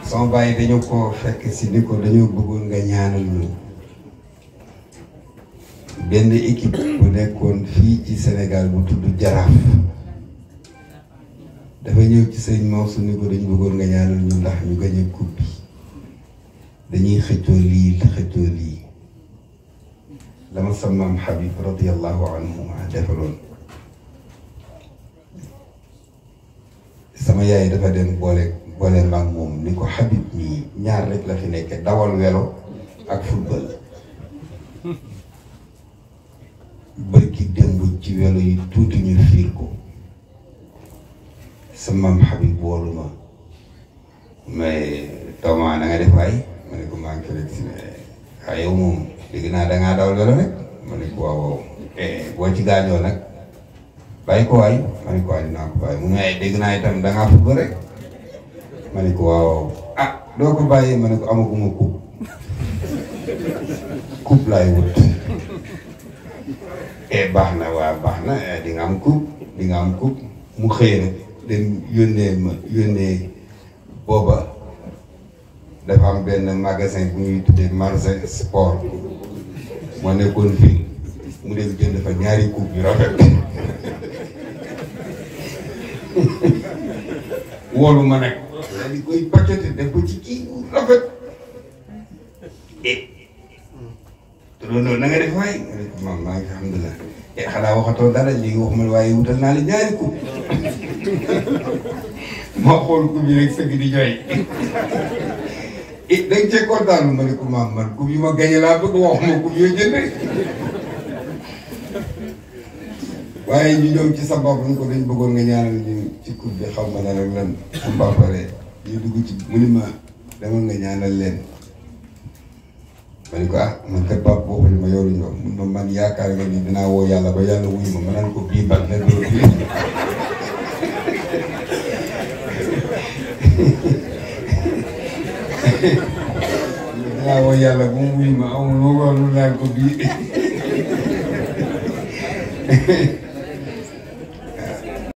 sama bàyyi dañu ko fekk si ni ko dañoo bëggoon nga ñaanal ñu benn équipe bu nekkoon fii ci Sénégal bu tudd Jaraaf dafa ñëw ci sëñ Mansour ni ko dañu bëggoon nga ñaanal ñu ndax ñu gañe coupe bi dañuy xëccoo lii lama sa maam Habib radiyallahu anhu defaloon sama yaay dafa dem boole maag moom ni ko Habib mii ñaar rek la fi nekk dawal welo ak football bërki démb ci welo yi tuuti ñu fiir ko sa maam Habib woolu ma mais Thomas na nga def waay ma ne ko maa ngi fi rek si waaye yow moom dégg naa dangaa dawal welo rek ma ne ko waaw boo ci gaañoo nag bàyyi ko waay ma ne ko waay dinaa ko bàyyi mu ne dégg naa itam dangaa football rek ma ne ko waaw doo ko bàyyi ma ne ko amaguma coupe laay wut baax na waa baax na di nga am coupe mu xëy rek dem yónnee booba dafa am benn magasin bu ñuy tuddee magasin sport moo nekkoon fii mu dem jënd fa ñaari coupe yu rafet woolu ma nag daal di koy pàccate def ko ci kii bu rafet loolu na nga def waay maam maa ngi alhamdulilah xanaa waxatoo dara léegi waxuma waaye wutal naa la ñaari coupe ma xool coupe yi rek sëgg di jooy dañ cee kontaan ma ne ko maam man coupe yi ma gañe laa bëgg waxuma coupe yooyu jënd waaye ñu ñëw ci sa bopp ni ko dañ bëggoon nga ñaanal ñu ci coupe bi xam nga ne rek lan su mbapare ñu dugg ci mu ni ma demal nga ñaanal leen ma ne ko man kat Pape boobu ni ma yow lu ñu wax mun ma man yaakaar nga ni dinaa woo yàlla ba yàlla wuyu ma naan ko bii bal na doo bii dinaa woo yàlla bu mu wuyu ma amul moo ko lu naan ko bii